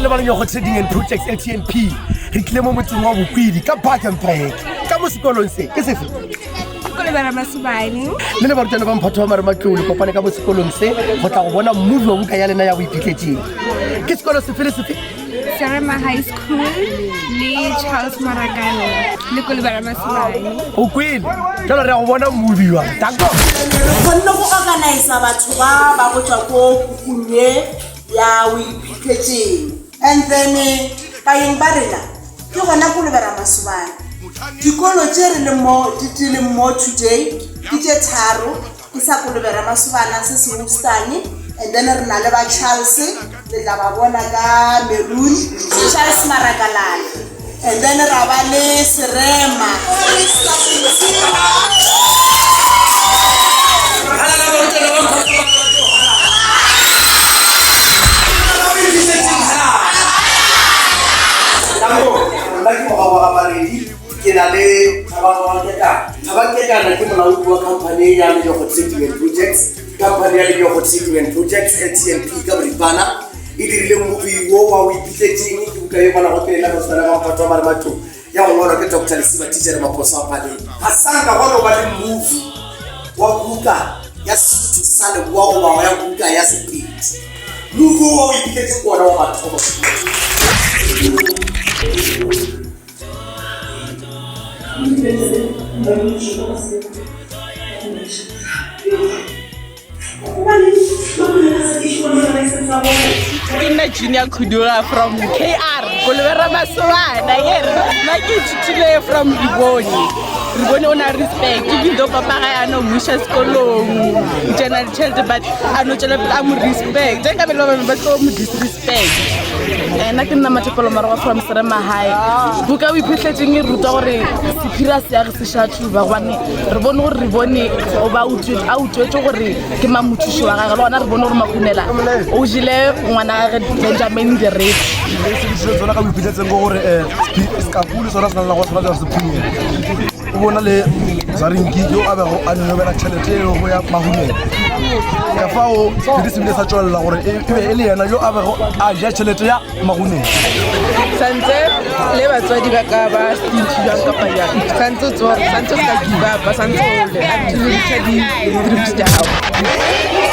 le balenyogo Trading and Projects LTNP re tlile mo motseng wa Bokwidi ka Bakenberg ka mo sekolong se ke sefe le le barutwana ba mphatho wa marematlou le kopane ka mo sekolong se go tla go bona mmovi wa buka ya lena ya boiphitletseng ke sekolo sefe le sefe Serema High School le Charles Marakane le Kolobela Masobane. O kwele jalo re ya go bona mmovi wa danko re kgonne go organisa batho ba ba go tswa ko pukung ye ya o iphitlhetseng and then eh, baeng ba rena ke gona kolobera masobane dikolo tše re leng mo di leng mo today ke tše tharo ke sa kolobera masobana se se Houstane and then re na le ba Charles le tla ba bona ka maroon Charles Marakalala and then ra ba le Serema Ke na le Thabang Wanketana. Thabang Ketana ke molaodi wa company ya Lenyoko Trading and Projects. Company ya Lenyoko Trading and Projects, LTNP ka boripana, e dirile movie wo wa o iphitletseng ke buka ye bona go pele la Botswana ba mphato wa marematlou ya go ngwalwa ke Dr. Lesiba Tichere Maphoso a Paleng. Ga sanka gwa no ba le movie wa buka ya Sesotho sa Leboa goba ya buka ya Sepedi. Movie wo wa o iphitletseng ke ona wa mathomo. Ke nna Junior Khuduga from KR Kolobera Masobana yere nna ke ithutile from Ribone Ribone o na respect even though papa gae a no mo iša sekolong tsena ditšhelete but a no tšwela pele a mo respect ge nkabe le ba bangwe ba tlo mo disrespect nna ke nna Mathapelo Morogo from Serema High. Buka o iphihletseng e ruta gore sephiri a se age se ša tšhuba gobane re bone gore re bone o ba a utswetše gore ke mang mothuši wa gage le gona re bone gore Makhunela o jele ngwana gage Benjamin the rape. Se ke tsona ka boiphihletseng ke gore um sekapulu sona se na le nako sona se phunye o bona le zarinki yo a bego a nyobela tšhelete e go ya mahumeng ka fao sephiri se bile sa tšwelela gore e be e le yena yo a bego a ja tšhelete ya maguneng santse le batswadi ba ka ba stingy jang kapa jang santse o tsore santse o ka give up santse o le until o reacha di-dreams tša gago.